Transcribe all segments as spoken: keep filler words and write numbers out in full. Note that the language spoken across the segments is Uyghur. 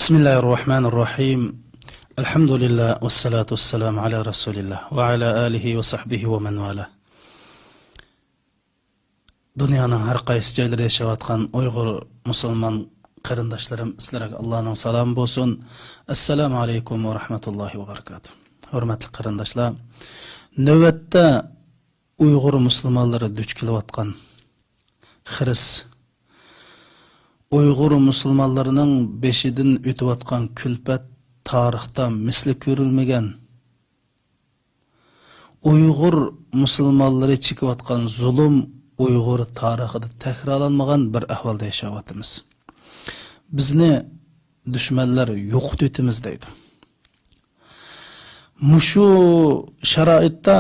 بسم الله الرحمن الرحيم. الحمد لله والصلاة والسلام على رسول الله وعلى آله وصحبه ومن والاه. دۇنيانىڭ ھەر قايسى جايلىرىدا ياشاۋاتقان ئۇيغۇر مۇسۇلمان قېرىنداشلىرىم، سىلەرگە ئاللانىڭ سالامى بولسۇن. ئەسسالامۇ ئەلەيكۇم ۋە رەھمەتۇللاھى ۋە بەرىكاتۇھ. ھۆرمەتلىك قېرىنداشلار، نۆۋەتتە ئۇيغۇر مۇسۇلمانلىرى دۇچ كېلىۋاتقان خىرىس، ئۇيغۇر مۇسۇلمانلىرىنىڭ بېشىدىن ئۆتۈۋاتقان كۈلپەت تارىختا مىسلى كۆرۈلمىگەن، ئۇيغۇر مۇسۇلمانلىرى چېكىۋاتقان زۇلۇم ئۇيغۇر تارىخىدا تەكرارلانمىغان بىر ئەھۋالدا ياشاۋاتىمىز. بىزنى دۈشمەنلەر يوقىتىۋېتىمىز دەيدۇ. مۇشۇ شارائىتتا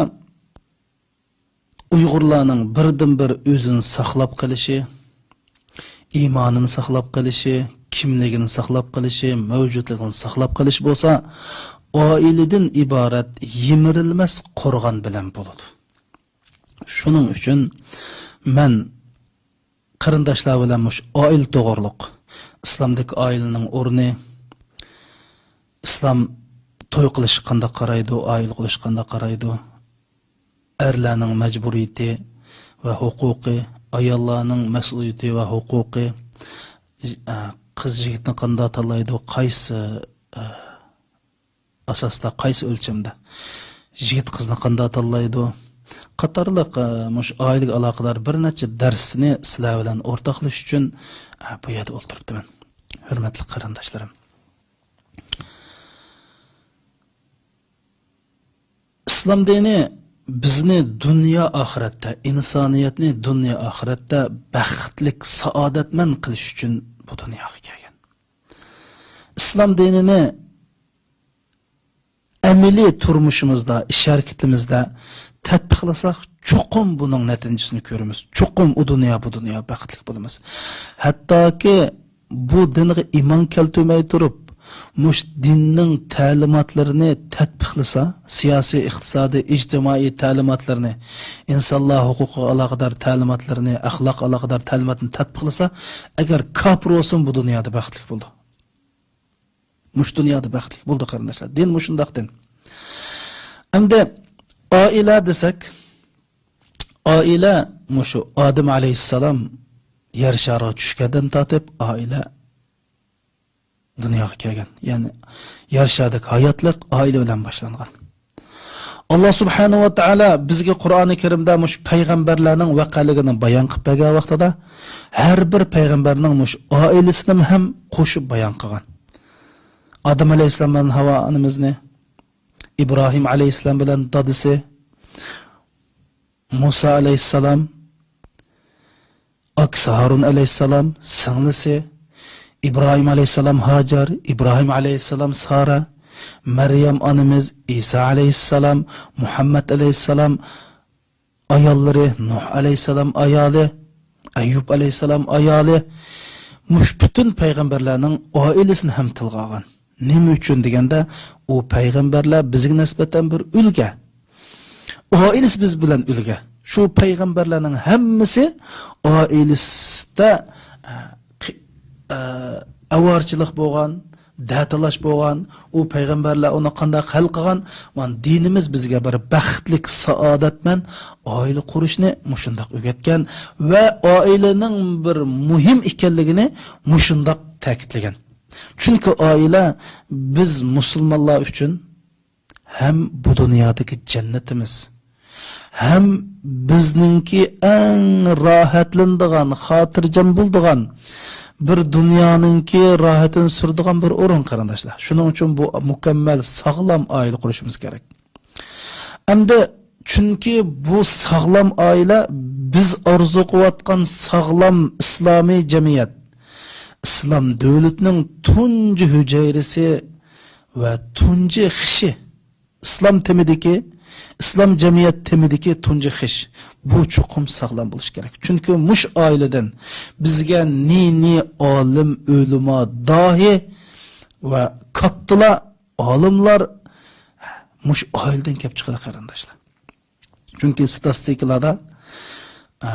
ئۇيغۇرلارنىڭ بىردىنبىر ئۆزىنى ساقلاپ قېلىشى، ئىمانىنى ساقلاپ قېلىشى، كىملىكىنى ساقلاپ قېلىشى، مەۋجۇتلۇقىنى ساقلاپ قېلىشى بولسا، ئائىلىدىن ئىبارەت يىمىرىلمەس قورغان بىلەن بولىدۇ. شۇنىڭ ئۈچۈن مەن قېرىنداشلار بىلەن مۇشۇ ئائىلە توغرۇلۇق، ئىسلامدىكى ئائىلىنىڭ ئورنى، ئىسلام توي قىلىشقا قانداق قارايدۇ، ئائىلە قۇرۇشقا قانداق قارايدۇ، ئەرلەرنىڭ مەجبۇرىيىتى ۋە ھوقۇقى، ئاياللارنىڭ مەسئۇلىيىتى ۋە ھوقۇقى، ئە، قىز يىگىتنى قانداق تاللايدۇ، قايسى، ئە، ئاساستا، قايسى ئۆلچەمدە يىگىت قىزنى قانداق تاللايدۇ قاتارلىق، ئە، مۇشۇ ئائىلىگە ئالاقىدار بىر نەچچە دەرسنى سىلەر بىلەن ئورتاقلىشىش ئۈچۈن، ئە، بۇ يەردە ئولتۇرۇپتىمەن، ھۆرمەتلىك قېرىنداشلىرىم. ئىسلام دىنى بىزنى دۇنيا ئاخىرەتتە، ئىنسانىيەتنى دۇنيا ئاخىرەتتە بەختلىك، سائادەتمەن قىلىش ئۈچۈن بۇ دۇنياغا كەلگەن. ئىسلام دىنىنى ئەمەلىي تۇرمۇشىمىزدا، ئىش ھەرىكىتىمىزدە تەتبىقلىساق، چوقۇم بۇنىڭ نەتىجىسىنى كۆرىمىز. چوقۇم ئۇ دۇنيا، بۇ دۇنيا بەختلىك بولىمىز. ھەتتاكى بۇ دىنغا ئىمان كەلتۈرمەي تۇرۇپ، مۇشۇ دىننىڭ تەلىماتلىرىنى تەتبىقلىسا، سىياسىي، ئىقتىسادىي، ئىجتىمائىي تەلىماتلىرىنى، ئىنسانلار ھوقۇقىغا ئالاقىدار تەلىماتلىرىنى، ئەخلاققا ئالاقىدار تەلىماتنى تەتبىقلىسا، ئەگەر كاپىر بولسىمۇ بۇ دۇنيادا بەختلىك بولىدۇ. مۇشۇ دۇنيادا بەختلىك بولىدۇ، قېرىنداشلار. دىن مۇشۇنداق دىن. ئەمدى ئائىلە دېسەك، ئائىلە مۇشۇ ئادەم ئەلەيھىسسالام يەر شارىغا چۈشكەندىن تارتىپ ئائىلە دۇنياغا كەلگەن. يەنى يەر شارىدىكى ھاياتلىق ئائىلە بىلەن باشلانغان. ئاللا سۇبھانەھۇ ۋە تائالا بىزگە قۇرئانى كەرىمدە مۇشۇ پەيغەمبەرلەرنىڭ ۋەقەلىكىنى بايان قىلىپ بەرگەن ۋاقتىدا، ھەر بىر پەيغەمبەرنىڭ مۇشۇ ئائىلىسىنىمۇ ھەم قوشۇپ بايان قىلغان. ئادەم ئەلەيھىسسالام بىلەن ھاۋا ئانىمىزنى، ئىبراھىم ئەلەيھىسسالام بىلەن دادىسى، مۇسا ئەلەيھىسسالام، ئاكىسى ھارۇن ئەلەيھىسسالام، سىڭلىسى، ئىبراھىم ئەلەيھىسسالام ھاجەر، ئىبراھىم ئەلەيھىسسالام سارا، مەريەم ئانىمىز، ئىسا ئەلەيھىسسالام، مۇھەممەد ئەلەيھىسسالام ئاياللىرى، نۇھ ئەلەيھىسسالام ئايالى، ئەييۇب ئەلەيھىسسالام ئايالى، مۇشۇ پۈتۈن پەيغەمبەرلەرنىڭ ئائىلىسىنى ھەم تىلغا ئالغان. نېمە ئۈچۈن دېگەندە، ئۇ پەيغەمبەرلەر بىزگە نىسبەتەن بىر ئۈلگە. ئائىلىسى بىز بىلەن ئۈلگە. شۇ پەيغەمبەرلەرنىڭ ھەممىسى ئائىلىسىدە، ئە، قى-، ئە، ئاۋارىچىلىق بولغان، دەتالاش بولغان، ئۇ پەيغەمبەرلەر ئۇنى قانداق ھەل قىلغان؟ مانا دىنىمىز بىزگە بىر بەختلىك، سائادەتمەن ئائىلە قۇرۇشنى مۇشۇنداق ئۆگەتكەن ۋە ئائىلىنىڭ بىر مۇھىم ئىكەنلىكىنى مۇشۇنداق تەكىتلىگەن. چۈنكى ئائىلە بىز مۇسۇلمانلار ئۈچۈن ھەم بۇ دۇنيادىكى جەننىتىمىز، ھەم بىزنىڭكى ئەڭ راھەتلىنىدىغان، خاتىرجەم بولىدىغان، بىر دۇنيانىڭكى راھىتىنى سۈرىدىغان بىر ئورۇن، قېرىنداشلار. شۇنىڭ ئۈچۈن بۇ مۇكەممەل، ساغلام ئائىلە قۇرۇشىمىز كېرەك. ئەمدى چۈنكى بۇ ساغلام ئائىلە بىز ئارزۇ قىلىۋاتقان ساغلام ئىسلامىي جەمئىيەت، ئىسلام دۆلىتىنىڭ تۇنجى ھۈجەيرىسى ۋە تۇنجى خىشى، ئىسلام تېمىدىكى، ئىسلام جەمئىيەت تېمىدىكى تۇنجى خىش. بۇ چوقۇم ساغلام بولۇشى كېرەك. چۈنكى مۇشۇ ئائىلىدىن بىزگە نى-نى ئالىم، ئۆلىما، داھىي ۋە كاتتىلار، ئالىملار مۇشۇ ئائىلىدىن كېلىپ چىقىدۇ، قېرىنداشلار. چۈنكى ستاتىستىكىلاردا، ئە،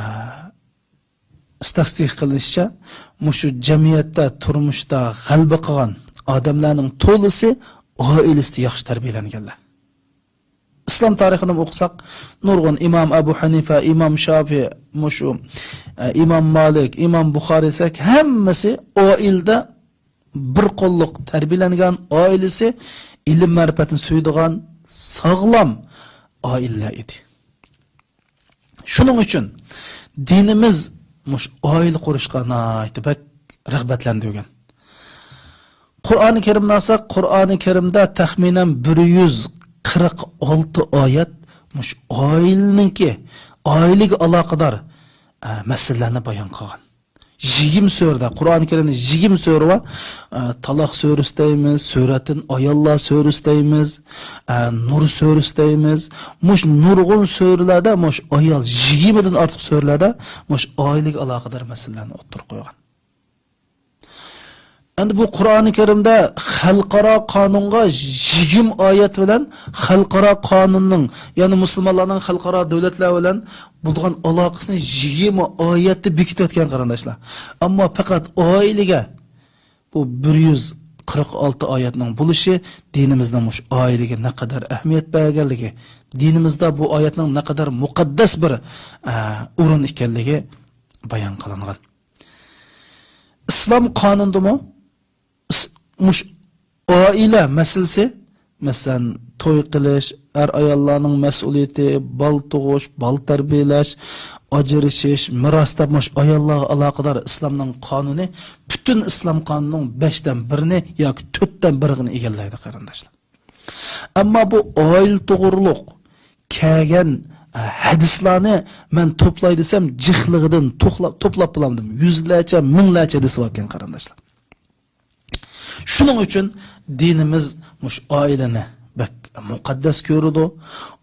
ستاتىستىكا قىلىنىشىچە، مۇشۇ جەمئىيەتتە، تۇرمۇشتا غەلىبە قىلغان، ئادەملەرنىڭ تولىسى ئائىلىسىدە ياخشى تەربىيەلەنگەنلەر. ئىسلام تارىخىنى ئوقۇساق، نۇرغۇن ئىمام ئەبۇ ھەنىفە، ئىمام شافىئى، مۇشۇ، ئە، ئىمام مالىك، ئىمام بۇخارىي دېسەك، ھەممىسى ئائىلىدە بىر قوللۇق تەربىيەلەنگەن، ئائىلىسى ئىلىم-مەرىپەتنى سۆيىدىغان ساغلام ئائىلىلەر ئىدى. شۇنىڭ ئۈچۈن دىنىمىز مۇشۇ ئائىلە قۇرۇشقا ناھايىتى بەك رىغبەتلەندۈرگەن. قۇرئانى كەرىمنى ئالساق، قۇرئانى كەرىمدە تەخمىنەن بىر يۈز قىرىق ئالتە ئايەت مۇشۇ ئائىلىنىڭكى، ئائىلىگە ئالاقىدار، ئە، مەسىلىلەرنى بايان قىلغان. يىگىرمە سۈرىدە، قۇرئانى كەرىمدە يىگىرمە سۈرە بار. ئە، تالاق سۈرىسى دەيمىز، سۈرەتىن ئاياللار سۈرىسى دەيمىز، ئە، نۇر سۈرىسى دەيمىز. مۇشۇ نۇرغۇن سۈرىلەردە، مۇشۇ ئايال يىگىرمىدىن ئارتۇق سۈرىلەردە مۇشۇ ئائىلىگە ئالاقىدار مەسىلىلەرنى ئوتتۇرىغا قويغان. ئەمدى بۇ قۇرئانى كەرىمدە خەلقئارا قانۇنغا يىگىرمە ئايەت بىلەن خەلقئارا قانۇننىڭ، يەنى مۇسۇلمانلارنىڭ خەلقئارا دۆلەتلەر بىلەن بولىدىغان ئالاقىسىنى يىگىرمە ئايەتتە بېكىتىۋەتكەن، قېرىنداشلار. ئەمما پەقەت ئائىلىگە بۇ بىر يۈز قىرىق ئالتە ئايەتنىڭ بولۇشى دىنىمىزنىڭ مۇشۇ ئائىلىگە نەقەدەر ئەھمىيەت بەرگەنلىكى، دىنىمىزدا بۇ ئايەتنىڭ نەقەدەر مۇقەددەس بىر، ئە، ئورۇن ئىكەنلىكى بايان قىلىنغان. ئىسلام قانۇنىدىمۇ ئىس-، مۇش-، ئائىلە مەسىلىسى، مەسىلەن، توي قىلىش، ئەر-ئاياللارنىڭ مەسئۇلىيىتى، بالا تۇغۇش، بالا تەربىيەلەش، ئاجرىشىش، مىراس دەپ مۇشۇ ئاياللارغا ئالاقىدار ئىسلامنىڭ قانۇنى پۈتۈن ئىسلام قانۇنىنىڭ بەشتىن بىرىنى ياكى تۆتتىن بىرىنى ئىگىلەيدۇ، قېرىنداشلار. ئەمما بۇ ئائىلە توغرۇلۇق كەلگەن، ئە، ھەدىسلارنى مەن توپلاي دېسەم، جىقلىقىدىن توپلا-، توپلاپ بولالمىدىم. يۈزلەرچە، مىڭلارچە ھەدىس باركەن، قېرىنداشلار. شۇنىڭ ئۈچۈن دىنىمىز مۇشۇ ئائىلىنى بەك مۇقەددەس كۆرىدۇ.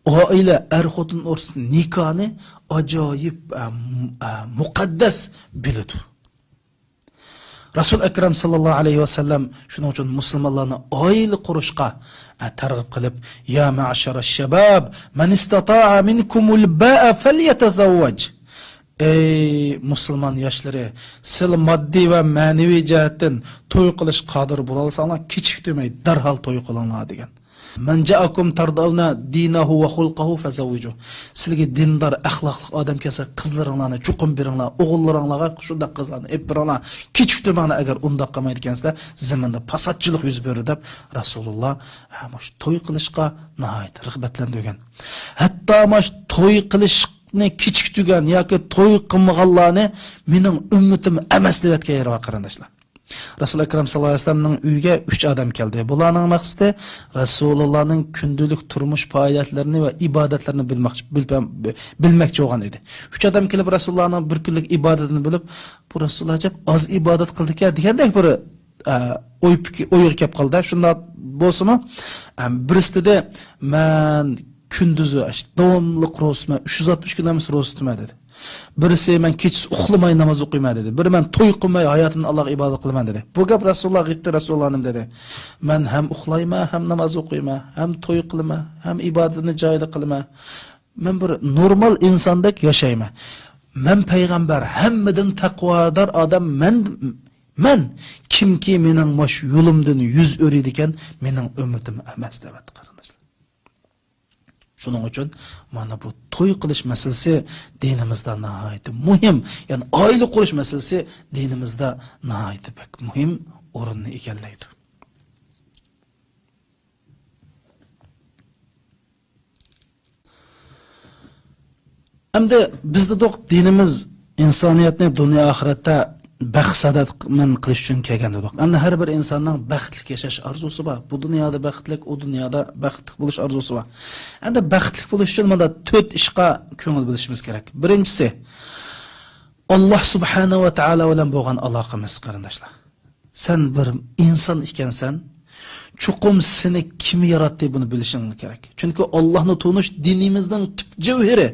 ئائىلە، ئەر-خوتۇن ئوتتۇرىسىدا نىكاھنى ئاجايىپ، ئە، م-، ئە، مۇقەددەس بىلىدۇ. رەسۇل ئەكرەم ساللاللاھۇ ئەلەيھى ۋەسەللەم شۇنىڭ ئۈچۈن مۇسۇلمانلارنى ئائىلە قۇرۇشقا، ئە، تەرغىب قىلىپ، يا مەشەرەش شەباب، مەن ئىستەتاء مىنكۇمۇل باءە فەليەتەزەۋۋەج. ئەي مۇسۇلمان ياشلىرى، سىلەر ماددىي ۋە مەنىۋى جەھەتتىن توي قىلىش قادىر بولالىساڭلار، كېچىكتۈرمەي دەرھال توي قىلىڭلار دېگەن. مەن جائەكۇم تەردەۋنە دىنەھۇ ۋە خۇلقەھۇ فەزەۋۋىجۇھ. سىلەرگە دىندار، ئەخلاقلىق ئادەم كەلسە، قىزلىرىڭلارنى چوقۇم بېرىڭلار، ئوغۇللىرىڭلارغا شۇنداق قىزلارنى ئېلىپ بېرىڭلار، كېچىكتۈرمەڭلار، ئەگەر ئۇنداق قىلمايدىكەنسىلەر، زېمىندا پاساتچىلىق يۈز بېرىدۇ دەپ رەسۇلۇللا، ھە، مۇشۇ توي قىلىشقا ناھايىتى رىغبەتلەندۈرگەن. ھەتتا مۇشۇ توي قىلىش نى كېچىكتۈرگەن ياكى توي قىلمىغانلارنى مېنىڭ ئۈممىتىم ئەمەس دەۋەتكەن يېرى بار، قېرىنداشلار. رەسۇل ئەكرەم ساللاللاھۇ ئەلەيھى ۋەسەللەمنىڭ ئۆيىگە ئۈچ ئادەم كەلدى. بۇلارنىڭ مەقسىتى رەسۇلۇللانىڭ كۈندىلىك تۇرمۇش پائالىيەتلىرىنى ۋە ئىبادەتلىرىنى بىلمەكچى، بىلپەم-، بىلمەكچى بولغان ئىدى. ئۈچ ئادەم كېلىپ رەسۇلۇللانىڭ بىر كۈنلۈك ئىبادىتىنى بىلىپ، بۇ رەسۇلۇللا ئەجەب ئاز ئىبادەت قىلدىكەن دېگەندەك بىر ئە، ئوي پىكىر، ئويغا كەپ قالدى. شۇنداق بولسىمۇ، ئە، بىرسى دېدى، مەن كۈندۈزى ئاشۇ داۋاملىق روزا تۇتىمەن، ئۈچ يۈز ئاتمىش كۈن ناماز روزا تۇتىمەن دېدى. بىرسى، مەن كېچىسى ئۇخلىماي ناماز ئوقۇيمەن دېدى. بىرى، مەن توي قىلماي ھاياتىمنى ئاللاغا ئىبادەت قىلىمەن دېدى. بۇ گەپ رەسۇلۇللاغا يەتتى، رەسۇلۇللا نېمە دېدى؟ مەن ھەم ئۇخلايمەن، ھەم ناماز ئوقۇيمەن، ھەم توي قىلىمەن، ھەم ئىبادەتنى جايىدا قىلىمەن. مەن بىر نورمال ئىنساندەك ياشايمەن. مەن پەيغەمبەر، ھەممىدىن تەقۋادار ئادەم مەن، مەن. كىمكى مېنىڭ مۇشۇ يولۇمدىن يۈز ئۆرۈيدىكەن، مېنىڭ ئۈممىتىم ئەمەس، دەۋەتتى، قېرىنداشلار. شۇنىڭ ئۈچۈن مانا بۇ توي قىلىش مەسىلىسى دىنىمىزدا ناھايىتى مۇھىم، يەنى ئائىلە قۇرۇش مەسىلىسى دىنىمىزدا ناھايىتى بەك مۇھىم ئورۇننى ئىگىلەيدۇ. ئەمدى بىز دېدۇق، دىنىمىز ئىنسانىيەتنى دۇنيا ئاخىرەتتە بەخت سائادەتمەن قىلىش ئۈچۈن كەلگەن دېدۇق. ئەمدى ھەر بىر ئىنساننىڭ بەختلىك ياشاش ئارزۇسى بار. بۇ دۇنيادا بەختلىك، ئۇ دۇنيادا بەختلىك بولۇش ئارزۇسى بار. ئەمدى بەختلىك بولۇش ئۈچۈن مۇنداق تۆت ئىشقا كۆڭۈل بۆلۈشىمىز كېرەك. بىرىنچىسى، ئاللا سۇبھانەھۇ ۋە تائالا بىلەن بولغان ئالاقىمىز، قېرىنداشلار. سەن بىر ئىنسان ئىكەنسەن، چوقۇم سېنى كىم ياراتتى، بۇنى بىلىشىڭ كېرەك. چۈنكى ئاللانى تونۇش دىنىمىزنىڭ تۈپ جەۋھىرى.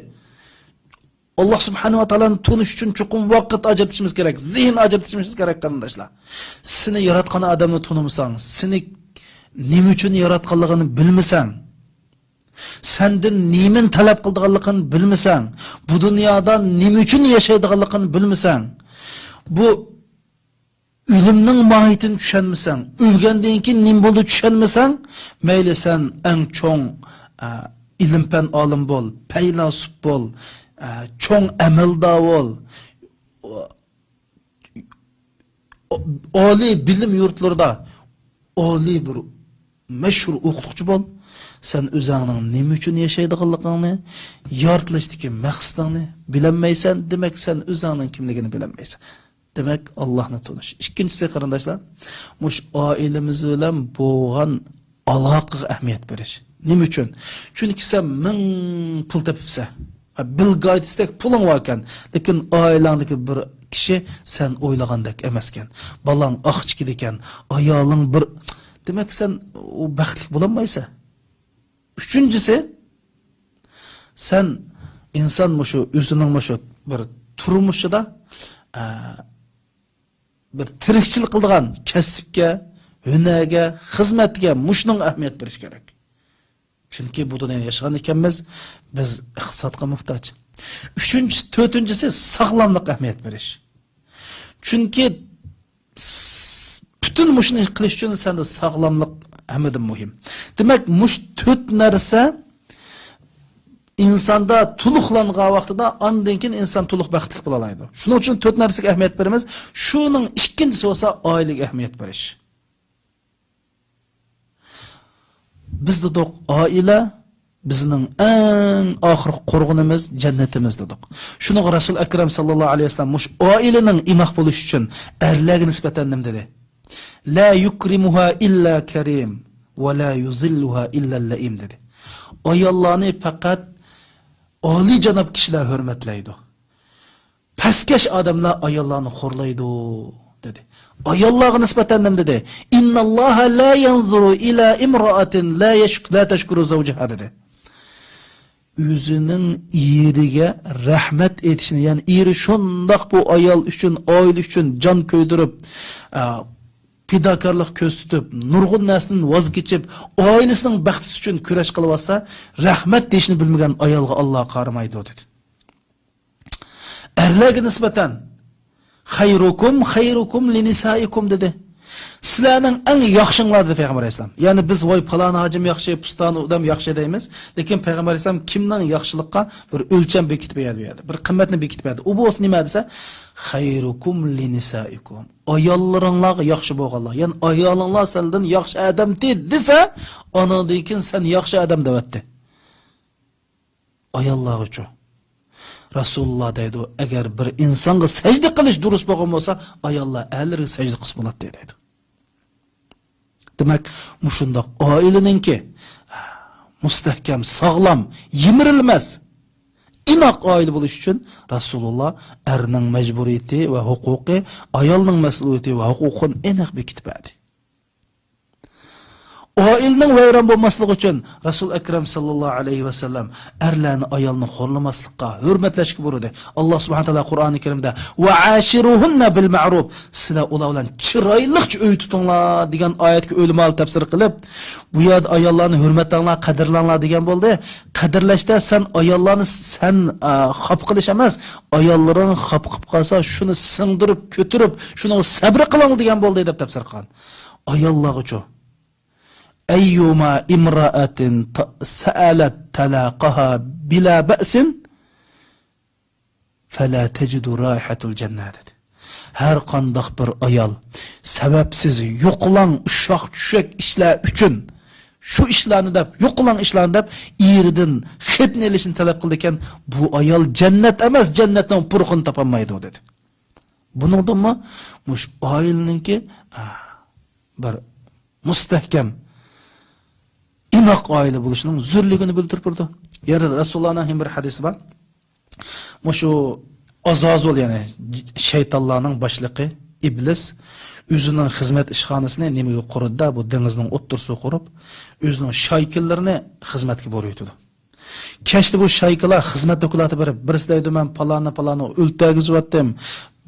ئاللا سۇبھانەھۇ ۋە تائالانى تونۇش ئۈچۈن چوقۇم ۋاقىت ئاجرىتىشىمىز كېرەك، زېھىن ئاجرىتىشىمىز كېرەك، قېرىنداشلار. سېنى ياراتقان ئادەمنى تونۇمىساڭ، سېنى نېمە ئۈچۈن ياراتقانلىقىنى بىلمىسەڭ، سەندىن نېمىنى تەلەپ قىلىدىغانلىقىنى بىلمىسەڭ، بۇ دۇنيادا نېمە ئۈچۈن ياشايدىغانلىقىنى بىلمىسەڭ، بۇ ئۆلۈمنىڭ ماھىيىتىنى چۈشەنمىسەڭ، ئۆلگەندىن كېيىن نېمە بولىدۇ چۈشەنمىسەڭ، مەيلى سەن ئەڭ چوڭ، ئە، ئىلىم-پەن ئالىمى بول، پەيلاسوپ بول، ئە، چوڭ ئەمەلدار بول، ئو-، ئو-، ئالىي بىلىم يۇرتلىرىدا ئالىي بىر مەشھۇر ئوقۇتقۇچى بول. سەن ئۆزۈڭنىڭ نېمە ئۈچۈن ياشايدىغانلىقىڭنى، يارىتىلىشتىكى مەقسىتىڭنى بىلەلمەيسەن، دېمەك، سەن ئۆزۈڭنىڭ كىملىكىنى بىلەلمەيسەن. دېمەك، ئاللاھنى تونۇش. ئىككىنچىسى، قېرىنداشلار، مۇشۇ ئائىلىمىز بىلەن بولغان ئالاقىغا ئەھمىيەت بېرىش. نېمە ئۈچۈن؟ چۈنكى سەن مىڭ پۇل تېپىپسەن. بىل گېيتستەك پۇلۇڭ باركەن، لېكىن ئائىلەڭدىكى بىر كىشى سەن ئويلىغاندەك ئەمەسكەن. بالاڭ ئاق چېكىدىكەن، ئايالىڭ بىر، دېمەك، سەن ئۇ بەختلىك بولالمايسەن. ئۈچىنچىسى، سەن ئىنسان مۇشۇ ئۆزىنىڭ مۇشۇ بىر تۇرمۇشىدا، ئە، بىر تىرىكچىلىك قىلىدىغان كەسىپكە، ھۈنەرگە، خىزمەتكە مۇشۇنىڭغا ئەھمىيەت بېرىش كېرەك. چۈنكى بۇ دۇنيادا ياشىغان ئىكەنمىز، بىز ئىقتىسادقا موھتاج. ئۈچىنچىسى، تۆتىنچىسى، ساغلاملىققا ئەھمىيەت بېرىش. چۈنكى س-، پۈتۈن مۇشۇنى قىلىش ئۈچۈن سەندە ساغلاملىق ھەممىدىن مۇھىم. دېمەك، مۇشۇ تۆت نەرسە ئىنساندا تولۇقلانغان ۋاقتىدا، ئاندىن كېيىن ئىنسان تولۇق بەختلىك بولالايدۇ. شۇنىڭ ئۈچۈن تۆت نەرسىگە ئەھمىيەت بېرىمىز. شۇنىڭ ئىككىنچىسى بولسا ئائىلىگە ئەھمىيەت بېرىش. بىز دېدۇق، ئائىلە بىزنىڭ ئەڭ ئاخىرقى قورغىنىمىز، جەننىتىمىز دېدۇق. شۇنىڭغا رەسۇل ئەكرەم ساللاللاھۇ ئەلەيھى ۋەسەللەم مۇشۇ ئائىلىنىڭ ئىناق بولۇشى ئۈچۈن ئەرلەرگە نىسبەتەن نېمە دېدى؟ لا يۇكرىمۇھا ئىللا كەرىم ۋە لا يۇزىللۇھا ئىللا لەئىم دېدى. ئاياللارنى پەقەت ئالىيجاناب كىشىلەر ھۆرمەتلەيدۇ. پەسكەش ئادەملەر ئاياللارنى خورلايدۇ، دېدى. ئاياللارغا نىسبەتەن نېمە دېدى؟ ئىنناللاھا لا يەنزۇرۇ ئىلا ئىمرائەتىن لا يەشك-، لا تەشكۇرۇ زەۋجەھا، دېدى. ئۆزىنىڭ ئېرىگە رەھمەت ئېيتىشنى، يەنى ئېرى شۇنداق بۇ ئايال ئۈچۈن، ئائىلە ئۈچۈن جان كۆيدۈرۈپ، ئە، پىداكارلىق كۆرسىتىپ، نۇرغۇن نەرسىدىن ۋاز كېچىپ، ئائىلىسىنىڭ بەختى ئۈچۈن كۈرەش قىلىۋاتسا، رەھمەت دېيىشنى بىلمىگەن ئايالغا ئاللا قارىمايدۇ، دېدى. ئەرلەرگە نىسبەتەن، خەيرۇكۇم خەيرۇكۇم لىنىسائىكۇم، دېدى. سىلەرنىڭ ئەڭ ياخشىڭلار، دېدى پەيغەمبەر ئەلەيھىسسالام. يەنى بىز، ۋاي، پالان ھاجىم ياخشى، پۇستان ئۇدام ياخشى دەيمىز. لېكىن پەيغەمبەر ئەلەيھىسسالام كىمنىڭ ياخشىلىققا بىر ئۆلچەم بېكىتىپ بەردى، بىر قىممەتنى بېكىتىپ بەردى. ئۇ بولسا نېمە دېسە، خەيرۇكۇم لىنىسائىكۇم. ئاياللىرىڭلارغا ياخشى بولغانلار، يەنى ئايالىڭلار سەندىن ياخشى ئادەمتى دېسە، ئانىڭدىن كېيىن سەن ياخشى ئادەم دەۋەتتى. ئاياللارغىچۇ؟ رەسۇلۇللا دەيدۇ، ئەگەر بىر ئىنسانغا سەجدە قىلىش دۇرۇس بولغان بولسا، ئاياللار ئەرلىرىگە سەجدە قىلسا بولاتتى، دەيدۇ. دېمەك، مۇشۇنداق ئائىلىنىڭكى مۇستەھكەم، ساغلام، يىمىرىلمەس، ئىناق ئائىلە بولۇش ئۈچۈن رەسۇلۇللا ئەرنىڭ مەجبۇرىيىتى ۋە ھوقۇقى، ئايالنىڭ مەسئۇلىيىتى ۋە ھوقۇقىنى ئېنىق بېكىتىپ بەردى. ئائىلىنىڭ ۋەيران بولماسلىقى ئۈچۈن رەسۇل ئەكرەم ساللاللاھۇ ئەلەيھى ۋەسەللەم ئەرلەرنى، ئايالنى خورلىماسلىققا، ھۆرمەتلەشكە بۇيرۇدى. ئاللا سۇبھانە تائالا قۇرئانى كەرىمدە، «ۋەئاشىرۇھۇننە بىل مەئرۇف»، سىلەر ئۇلار بىلەن چىرايلىقچە ئۆي تۇتۇڭلار دېگەن ئايەتكە ئۆلىمالار تەپسىر قىلىپ، بۇ يەردە ئاياللارنى ھۆرمەتلەڭلار، قەدىرلەڭلار دېگەن بولدى. قەدىرلەشتە سەن ئاياللارنى سەن، ئا، خاپا قىلىش ئەمەس، ئاياللىرىڭ خاپا قىلىپ قالسا، شۇنى سىڭدۈرۈپ، كۆتۈرۈپ، شۇنىڭغا سەبرى قىلىڭ دېگەن بولدى دەپ تەپسىر قىلغان. ئاياللارغىچۇ؟ «ئەييۇما ئىمرائەتىن تا-، سەئەلەت تالاقەھا بىلا بەئسىن فەلا تەجىدۇ رائىھەتۇل جەننە» دېدى. ھەر قانداق بىر ئايال سەۋەبسىز يوقىلاڭ ئۇششاق چۈشەك ئىشلار ئۈچۈن، شۇ ئىشلارنى دەپ، يوقىلاڭ ئىشلارنى دەپ، ئېرىدىن خېتىنى ئېلىشنى تەلەپ قىلىدىكەن، بۇ ئايال جەننەت ئەمەس، جەننەتنىڭ پۇرىقىنى تاپالمايدۇ، دېدى. بۇنىڭدىنمۇ مۇشۇ ئائىلىنىڭكى، ئا، بىر مۇستەھكەم، ئىناق ئائىلە بولۇشىنىڭ زۆرلۈكىنى بىلدۈرۈپ بېرىدۇ. يەنە رەسۇلۇللانىڭ يەنە بىر ھەدىسى بار. مۇشۇ ئازازۇل، يەنى شەيتانلارنىڭ باشلىقى ئىبلىس ئۆزىنىڭ خىزمەت ئىشخانىسىنى نېمىگە قۇرىدۇ-دە، بۇ دېڭىزنىڭ ئوتتۇرىسىغا قۇرۇپ، ئۆزىنىڭ شايكىلىرىنى خىزمەتكە بۇيرۇۋېتىدۇ. كەچتە بۇ شايكىلار خىزمەت دوكلاتى بېرىپ، بىرسى دەيدۇ، «مەن پالانى، پالانى ئۆلتۈرگۈزۈۋەتتىم،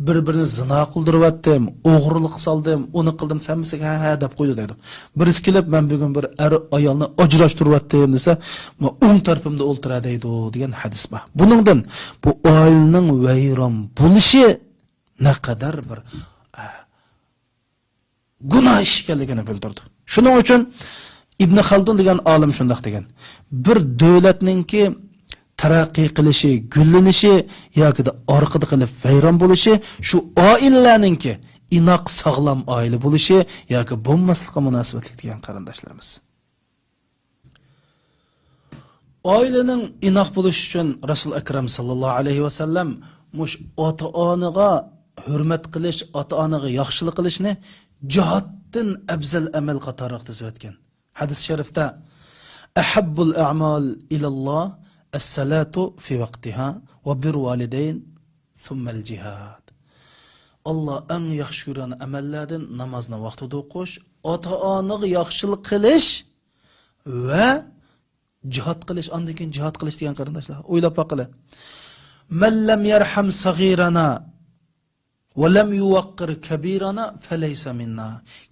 بىر-بىرىنى زىنا قىلدۇرۇۋەتتىم، ئوغرىلىق سالدىم، ئۇنى قىلدىم، سەممىسىگە ھە، ھە» دەپ قويىدۇ دەيدۇ. بىرسى كېلىپ، «مەن بۈگۈن بىر ئەر ئايالنى ئاجراشتۇرۇۋەتتىم» دېسە، «مەن ئوڭ تەرىپىمدە ئولتۇرە» دەيدۇ دېگەن ھەدىس بار. بۇنىڭدىن بۇ ئائىلىنىڭ ۋەيران بولۇشى نەقەدەر بىر، ئە، گۇناھ ئىش ئىكەنلىكىنى بىلدۈرىدۇ. شۇنىڭ ئۈچۈن ئىبن خالدۇن دېگەن ئالىم شۇنداق دېگەن، بىر دۆلەتنىڭكى تەرەققىي قىلىشى، گۈللىنىشى ياكى ئارقىدا قېلىپ ۋەيران بولۇشى شۇ ئائىلىلەرنىڭكى ئىناق، ساغلام ئائىلە بولۇشى ياكى بولماسلىقىغا مۇناسىۋەتلىك دېگەن، قېرىنداشلىرىمىز. ئائىلىنىڭ ئىناق بولۇشى ئۈچۈن رەسۇل ئەكرەم ساللاللاھۇ ئەلەيھى ۋەسەللەم مۇشۇ ئاتا-ئانىغا ھۆرمەت قىلىش، ئاتا-ئانىغا ياخشىلىق قىلىشنى جىھادتىن ئەۋزەل ئەمەل قاتارىغا تىزىۋەتكەن. ھەدىس شەرىفتە، «ئەھەببۇل ئەمال ئىلەللاھ ئەسسالاتۇ فى ۋەقتىھا ۋە بىر ۋالىدەين سۇممەل جىھاد.» ئاللا ئەڭ ياخشى كۆرگەن ئەمەللەردىن نامازنى ۋاقتىدا ئوقۇش، ئاتا-ئانىغا ياخشىلىق قىلىش ۋە جىھاد قىلىش، ئاندىن كېيىن جىھاد قىلىش دېگەن، قېرىنداشلار. ئويلاپ باققىلى. «مەن لەم يەرھەم سەغىرەنا ۋە لەم يۇۋەققىر كەبىرەنا فەلەيسە مىننا.»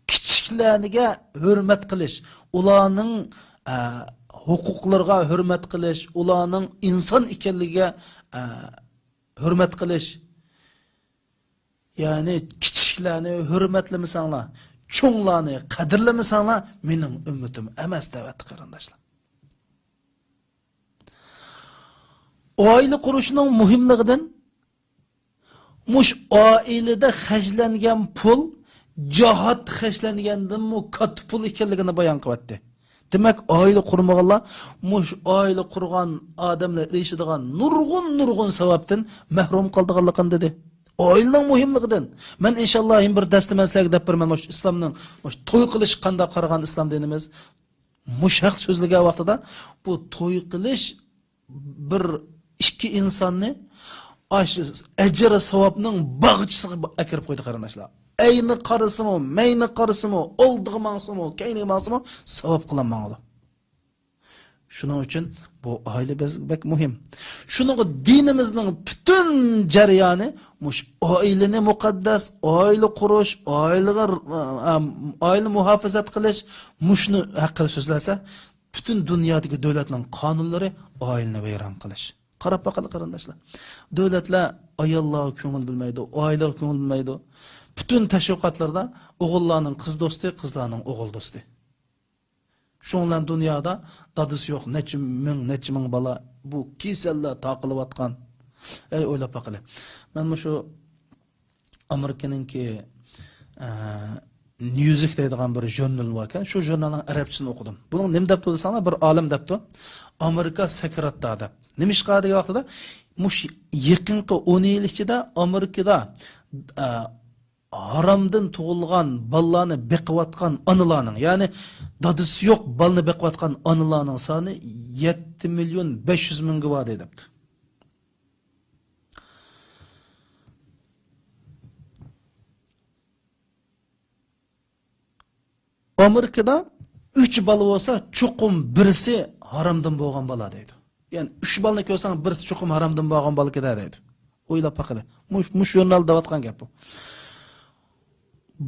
كىچىكلەرگە ھۆرمەت قىلىش، ئۇلارنىڭ، ئە، ھوقۇقلىرىغا ھۆرمەت قىلىش، ئۇلارنىڭ ئىنسان ئىكەنلىكىگە، ئە، ھۆرمەت قىلىش. يەنى كىچىكلەرنى ھۆرمەتلىمىسەڭلار، چوڭلارنى قەدىرلىمىسەڭلار، مېنىڭ ئۈممىتىم ئەمەس دەۋەتتى، قېرىنداشلار. ئائىلە قۇرۇشنىڭ مۇھىملىقىدىن، مۇشۇ ئائىلىدە خەجلەنگەن پۇل جاھات خەجلەنگەندىنمۇ كاتتا پۇل ئىكەنلىكىنى بايان قىلىۋەتتى. دېمەك، ئائىلە قۇرمىغانلار مۇشۇ ئائىلە قۇرغان ئادەملەر ئېرىشىدىغان نۇرغۇن، نۇرغۇن ساۋابتىن مەھرۇم قالىدىغانلىقىنى دېدى. ئائىلىنىڭ مۇھىملىقىدىن. مەن ئىنشاللا يەنە بىر دەرستە مەن سىلەرگە دەپ بېرىمەن، مۇشۇ ئىسلامنىڭ مۇشۇ توي قىلىشقا قانداق قارىغان ئىسلام دىنىمىز. مۇشۇ ھەق سۆزلىگەن ۋاقتىدا بۇ توي قىلىش بىر ئىككى ئىنساننى ئاشۇ ئەجىر ساۋابنىڭ باغچىسىغا ئەكىرىپ قويدى، قېرىنداشلار. ئەينى قارىسىمۇ، مەينى قارىسىمۇ، ئالدىغا ماڭسىمۇ، كەينىگە ماڭسىمۇ، ساۋاب قىلان ماڭىدۇ. شۇنىڭ ئۈچۈن بۇ ئائىلە بەز-، بەك مۇھىم. شۇنىڭغا دىنىمىزنىڭ پۈتۈن جەريانى مۇشۇ ئائىلىنى مۇقەددەس، ئائىلە قۇرۇش، ئائىلىگە، ئائىلىنى مۇھاپىزەت قىلىش، مۇشۇنى ھەققىدە سۆزلەسە، پۈتۈن دۇنيادىكى دۆلەتنىڭ قانۇنلىرى ئائىلىنى ۋەيران قىلىش. قاراپ باقىلى، قېرىنداشلار. دۆلەتلەر ئاياللارغا كۆڭۈل بۆلمەيدۇ، ئائىلىگە كۆڭۈل بۆلمەيدۇ. پۈتۈن تەشۋىقاتلىرىدا ئوغۇللارنىڭ قىز دوستى، قىزلارنىڭ ئوغۇل دوستى. شۇنىڭ بىلەن دۇنيادا دادىسى يوق نەچچە مىڭ، نەچچە مىڭ بالا بۇ كېسەللەر تارقىلىۋاتقان. ئەي، ئويلاپ باقىلى. مەن مۇشۇ ئامېرىكىنىڭكى، ئە، نيۇزۋىك دەيدىغان بىر ژۇرنال باركەن. شۇ ژۇرنالنىڭ ئەرەبچىسىنى ئوقۇدۇم. بۇنىڭ نېمە دەپتۇ دېسەڭلار، بىر ئالىم دەپتۇ، «ئامېرىكا سەكراتتا» دەپ. نېمىشقا دېگەن ۋاقتىدا، مۇشۇ يېقىنقى ئون يىل ئىچىدە ئامېرىكىدا، ئە، ھارامدىن تۇغۇلغان بالىلارنى بېقىۋاتقان ئانىلارنىڭ، يەنى دادىسى يوق بالىنى بېقىۋاتقان ئانىلارنىڭ سانى يەتتە مىليون بەش يۈز مىڭغا باردى دەپتۇ. ئامېرىكىدا ئۈچ بالا بولسا، چوقۇم بىرسى ھارامدىن بولغان بالا دەيدۇ. يەنى ئۈچ بالىنى كۆرسەڭ، بىرسى چوقۇم ھارامدىن بولغان بالىكىدە دەيدۇ. ئويلاپ باقىلى. مۇش-، مۇشۇ ژۇرنالدا دەۋاتقان گەپ بۇ.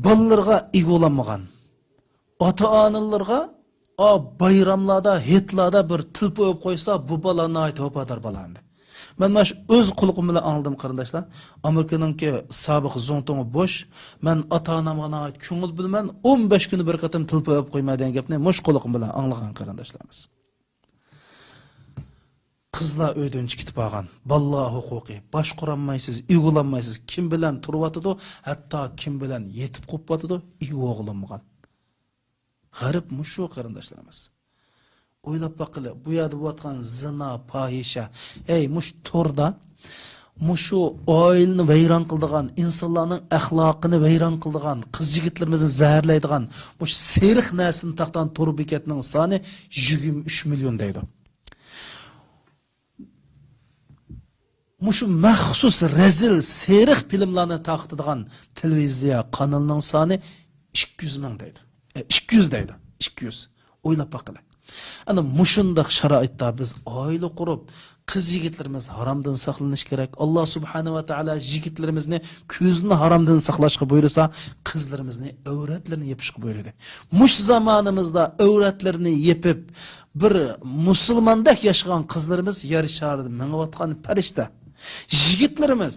بالىلىرىغا ئىگە بولالمىغان، ئاتا-ئانىلىرىغا، ئا، بايراملاردا، ھېيتلاردا بىر تۆھپە ئېلىپ قويسا، بۇ بالا ناھايىتى ۋاپادار بالا ئەمدى. مەن مانا شۇ ئۆز قۇلىقىم بىلەن ئاڭلىدىم، قېرىنداشلار. ئامېرىكىنىڭكى سابىق زۇڭتۇڭى بوش، «مەن ئاتا-ئانامغا ناھايىتى كۆڭۈل بۆلىمەن، ئون بەش كۈنى بىر قېتىم تۆھپە ئېلىپ قويىمەن» دېگەن گەپنى مۇشۇ قۇلىقىم بىلەن ئاڭلىغان، قېرىنداشلىرىمىز. قىزلار ئۆيدىن چىقىپ بارغان، بالىلار ھوقۇقى، باشقۇرالمايسىز، ئىگە بولالمايسىز، كىم بىلەن تۇرۇۋاتىدۇ، ھەتتا كىم بىلەن يېتىپ قوپۇۋاتىدۇ، ئىگە بولغىلى بولمىغان. غەرب مۇشۇ، قېرىنداشلىرىمىز. ئويلاپ باققىلى، بۇ يەردە بولۇۋاتقان زىنا، پاھىشە، ھەي، مۇشۇ توردا، مۇشۇ ئائىلىنى ۋەيران قىلىدىغان، ئىنسانلارنىڭ ئەخلاقىنى ۋەيران قىلىدىغان، قىز يىگىتلىرىمىزنى زەھەرلەيدىغان مۇشۇ سېرىق نەرسىنى تارتقان تور بېكەتنىڭ سانى يىگىرمە ئۈچ مىليون دەيدۇ. مۇشۇ مەخسۇس رەزىل سېرىق فىلىملارنى تارقىتىدىغان تېلېۋىزىيە قانىلىنىڭ سانى ئىككى يۈز مىڭ دەيدۇ. ئە، ئىككى يۈز دەيدۇ. ئىككى يۈز. ئويلاپ باققىلى. ئەنە مۇشۇنداق شارائىتتا بىز ئائىلە قۇرۇپ، قىز يىگىتلىرىمىز ھارامدىن ساقلىنىشى كېرەك. ئاللا سۇبھانەھۇ ۋە تائالا يىگىتلىرىمىزنى كۆزىنى ھارامدىن ساقلاشقا بۇيرۇسا، قىزلىرىمىزنى ئەۋرەتلىرىنى يېپىشقا بۇيرۇدى. مۇشۇ زامانىمىزدا ئەۋرەتلىرىنى يېپىپ، بىر مۇسۇلماندەك ياشىغان قىزلىرىمىز يەر شارىدا مېڭىۋاتقان پەرىشتە. يىگىتلىرىمىز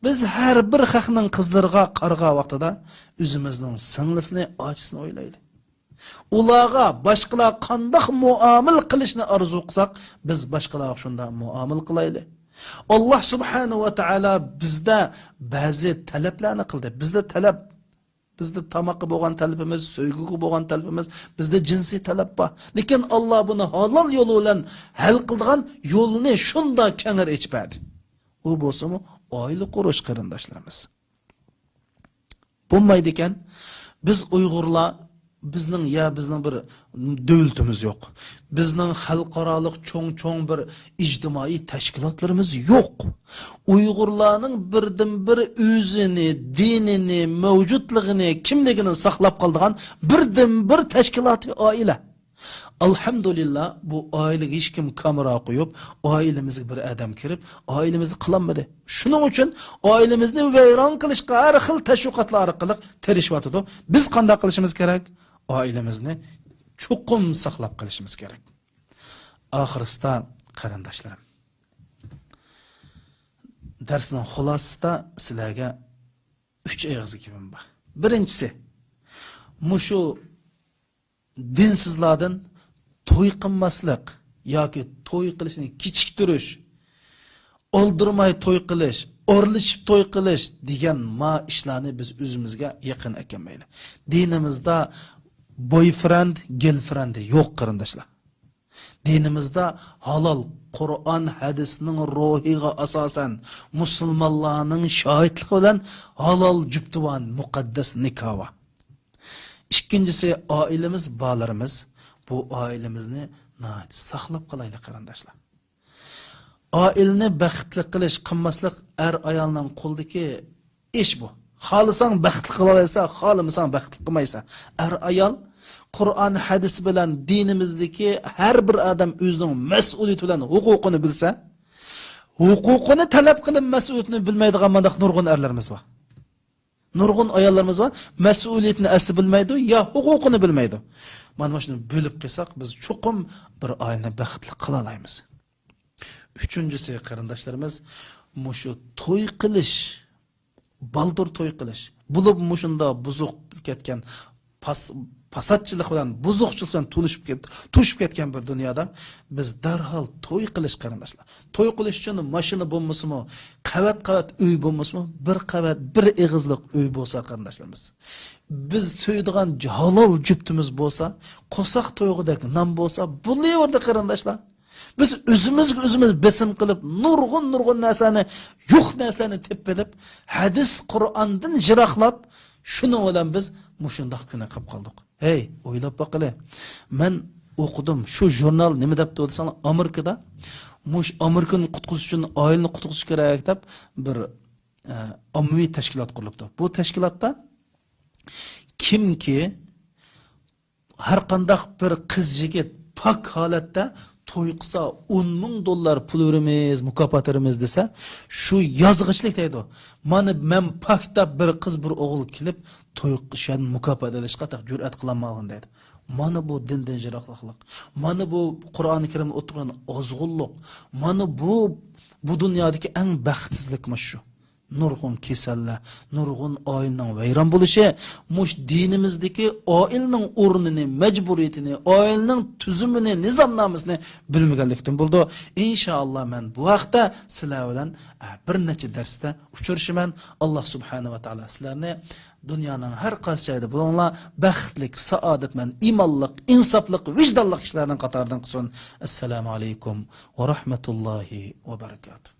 بىز ھەر بىر خەقنىڭ قىزلىرىغا قارىغان ۋاقتىدا ئۆزىمىزنىڭ سىڭلىسىنى، ئاچىسىنى ئويلايلى. ئۇلارغا باشقىلار قانداق مۇئامىلە قىلىشنى ئارزۇ قىلساق، بىز باشقىلارغا شۇنداق مۇئامىلە قىلايلى. ئاللاھ سۇبھانەھۇ ۋە تائالا بىزدە بەزى تەلەپلەرنى قىلدى. بىزدە تەلەپ، بىزدە تاماققا بولغان تەلىپىمىز، سۆيگۈگە بولغان تەلىپىمىز، بىزدە جىنسىي تەلەپ بار. لېكىن ئاللاھ بۇنى ھالال يولى بىلەن ھەل قىلىدىغان يولنى شۇنداق كەڭرى ئېچىپ بەردى. ئۇ بولسىمۇ ئائىلە قۇرۇش، قېرىنداشلىرىمىز. بولمايدىكەن. بىز ئۇيغۇرلار، بىزنىڭ يا بىزنىڭ بىر دۆلىتىمىز يوق. بىزنىڭ خەلقئارالىق چوڭ-چوڭ بىر ئىجتىمائىي تەشكىلاتلىرىمىز يوق. ئۇيغۇرلارنىڭ بىردىنبىر ئۆزىنى، دىنىنى، مەۋجۇتلۇقىنى، كىملىكىنى ساقلاپ قالىدىغان بىردىنبىر تەشكىلاتى ئائىلە. ئەلھەمدۇلىللا، بۇ ئائىلىگە ھېچكىم كامېرا قويۇپ، ئائىلىمىزگە بىر ئادەم كىرىپ، ئائىلىمىزنى قىلالمىدى. شۇنىڭ ئۈچۈن ئائىلىمىزنى ۋەيران قىلىشقا ھەر خىل تەشۋىقاتلار ئارقىلىق تىرىشىۋاتىدۇ. بىز قانداق قىلىشىمىز كېرەك؟ ئائىلىمىزنى چوقۇم ساقلاپ قېلىشىمىز كېرەك. ئاخىرسىدا، قېرىنداشلىرىم، دەرسنىڭ خۇلاسىسىدا سىلەرگە ئۈچ ئېغىز گېپىم بار. بىرىنچىسى، مۇشۇ دىنسىزلاردىن توي قىلماسلىق ياكى توي قىلىشنى كېچىكتۈرۈش، ئالدىرىماي توي قىلىش، ئارىلىشىپ توي قىلىش دېگەن ما ئىشلارنى بىز ئۆزىمىزگە يېقىن ئەكەلمەيلى. دىنىمىزدا بويفرېند، گېرلفرېند يوق، قېرىنداشلار. دىنىمىزدا ھالال، قۇرئان، ھەدىسنىڭ روھىغا ئاساسەن، مۇسۇلمانلارنىڭ شاھىتلىقى بىلەن ھالال جۈپتى بار، مۇقەددەس نىكاھ بار. ئىككىنچىسى، ئائىلىمىز، بالىلىرىمىز. بۇ ئائىلىمىزنى ناھايىتى ساقلاپ قالايلى، قېرىنداشلار. ئائىلىنى بەختلىك قىلىش، قىلماسلىق ئەر ئايالنىڭ قولىدىكى ئىش بۇ. خالىساڭ بەختلىك قىلالايسەن، خالىمىساڭ بەختلىك قىلمايسەن. ئەر ئايال قۇرئان، ھەدىس بىلەن دىنىمىزدىكى ھەر بىر ئادەم ئۆزىنىڭ مەسئۇلىيىتى بىلەن ھوقۇقىنى بىلسە، ھوقۇقىنى تەلەپ قىلىپ مەسئۇلىيىتىنى بىلمەيدىغان مانداق نۇرغۇن ئەرلىرىمىز بار. نۇرغۇن ئاياللىرىمىز بار، مەسئۇلىيىتىنى ئەسلى بىلمەيدۇ، يا ھوقۇقىنى بىلمەيدۇ. مانا شۇنى بىلىپ قىلساق، بىز چوقۇم بىر ئائىلىنى بەختلىك قىلالايمىز. ئۈچىنچىسى، قېرىنداشلىرىمىز، مۇشۇ توي قىلىش، بالدۇر توي قىلىش، بولۇپ مۇشۇنداق بۇزۇق كەتكەن پاس-، پاساتچىلىق بىلەن، بۇزۇقچىلىق بىلەن تونۇشۇپ كەت-، توشۇپ كەتكەن بىر دۇنيادا بىز دەرھال توي قىلىش، قېرىنداشلار. توي قىلىش ئۈچۈن ماشىنا بولمىسىمۇ، قەۋەت-قەۋەت ئۆي بولمىسىمۇ، بىر قەۋەت، بىر ئېغىزلىق ئۆي بولسا، قېرىنداشلىرىمىز. بىز سۆيىدىغان ھالال جۈپتىمىز بولسا، قورساق تويغۇدەك نان بولسا، بولۇۋەردى، قېرىنداشلار. بىز ئۆزىمىزگە ئۆزىمىز بېسىم قىلىپ، نۇرغۇن، نۇرغۇن نەرسىلەرنى، يوق نەرسىلەرنى تېپىپ ئېلىپ، ھەدىس، قۇرئاندىن يىراقلاپ، شۇنىڭ بىلەن بىز مۇشۇنداق كۈنگە قېلىپ قالدۇق. ھەي، ئويلاپ باققىلى. مەن ئوقۇدۇم، شۇ ژۇرنال نېمە دەپتۇ دېسەڭلار، ئامېرىكىدا مۇشۇ ئامېرىكىنى قۇتقۇزۇش ئۈچۈن ئائىلىنى قۇتقۇزۇش كېرەك دەپ بىر، ئە، ئاممىۋى تەشكىلات قۇرۇلۇپتۇ. بۇ تەشكىلاتتا كىمكى ھەر قانداق بىر قىز يىگىت پاك ھالەتتە توي قىلسا، ئون مىڭ دوللار پۇل بېرىمىز، مۇكاپات بېرىمىز دېسە، شۇ يازغىچىلىك دەيدۇ. مانا مەن پاك دەپ بىر قىز، بىر ئوغۇل كېلىپ، توي قىلىشقا، مۇكاپات ئېلىشقا تېخى جۈرئەت قىلالمىغان دەيدۇ. مانا بۇ دىندىن يىراقلىقلىق. مانا بۇ قۇرئانى كەرىمدە ئولتۇرغان ئازغۇنلۇق. مانا بۇ، بۇ دۇنيادىكى ئەڭ بەختسىزلىك مانا شۇ. نۇرغۇن كېسەللەر، نۇرغۇن ئائىلىنىڭ ۋەيران بولۇشى مۇشۇ دىنىمىزدىكى ئائىلىنىڭ ئورنىنى، مەجبۇرىيىتىنى، ئائىلىنىڭ تۈزۈمىنى، نىزامنامىسىنى بىلمىگەنلىكتىن بولىدۇ. ئىنشائاللا، مەن بۇ ھەقتە سىلەر بىلەن، ئە، بىر نەچچە دەرستە ئۇچرىشىمەن. ئاللا سۇبھانەھۇ ۋە تائالا سىلەرنى دۇنيانىڭ ھەر قايسى جايىدا بولۇڭلار، بەختلىك، سائادەتمەن، ئىمانلىق، ئىنساپلىق، ۋىجدانلىق كىشىلەرنىڭ قاتارىدىن قىلسۇن. ئەسسالامۇ ئەلەيكۇم ۋە رەھمەتۇللاھى ۋە بەرىكاتۇھ.